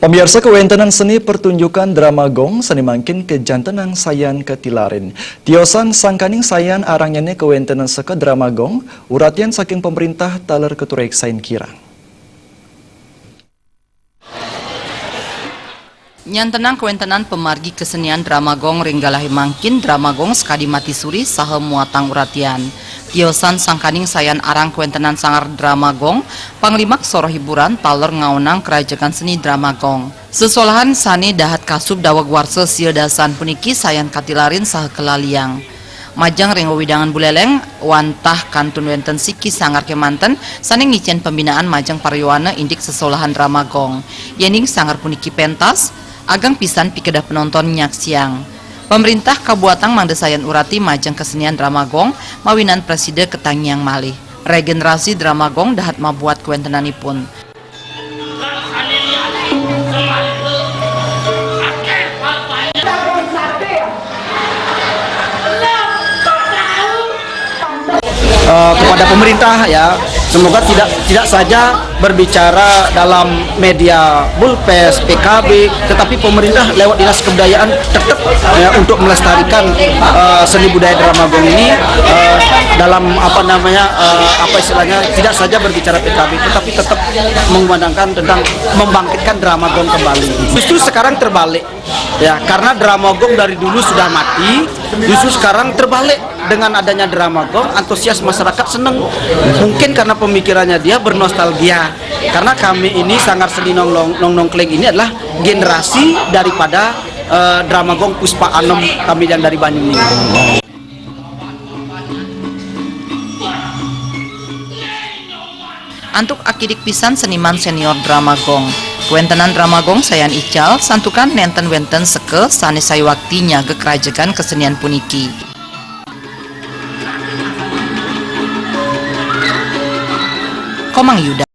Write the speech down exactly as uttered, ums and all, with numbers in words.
Pamiarsa, kawéntenan seni pertunjukan drama gong seni mangkin kajantenang sayan katilarin. Tiosan sangkaning sayan arang nyané kawéntenan seka drama gong, uratian saking pamréntah taler katuréksain kirang. Nyantenang kawéntenan pamargi kasenian drama gong ring galahé mangkin, drama gong sakadi mati suri saha muatang uratian. Tiosan sangkaning sayan arang kawéntenan sanggar drama gong, panglimak soroh hiburan taler ngaonang karajegan seni drama gong. Sesolahan sané dahat kasub daweg warsa sia dasan puniki sayan katilarin saha kalaliang. Majeng ring wewidangan Buléléng, wantah kantun wénten siki sanggar kémanten sané ngicén pembinaan majeng paryowana indik sesolahan drama gong. Yéning sanggar puniki péntas, ageng pisan pikedah penonton nyaksiang. Pamréntah kabuatang mangda sayan urati majeng kasenian drama gong mawinan prasida katangiang malih. Regenerasi drama gong dahat mabuat kawéntenanipun. Eh, kepada pemerintah, ya, semoga tidak tidak saja berbicara dalam media Bulpes, P K B, tetapi pemerintah lewat Dinas Kebudayaan tetap, ya, untuk melestarikan eh, seni budaya drama gong ini eh, dalam, apa namanya, eh, apa istilahnya, tidak saja berbicara P K B, tetapi tetap mengumandangkan tentang membangkitkan drama gong kembali. Justru sekarang terbalik, ya, karena drama gong dari dulu sudah mati, justru sekarang terbalik. Dengan adanya drama gong, antusias masyarakat seneng. Mungkin karena pemikirannya dia bernostalgia. Karena kami ini, Sanggar Seni Nong Nong Nong Nongkleng ini adalah generasi daripada eh, drama gong Puspa Anom, kami yang dari Banyuning. Antuk akidik pisan seniman senior drama gong. Kawéntenan drama gong sayan ical, santukan nénten wénten seka sané sayuakti nyaga karajegan kasenian puniki. Komang Yuda.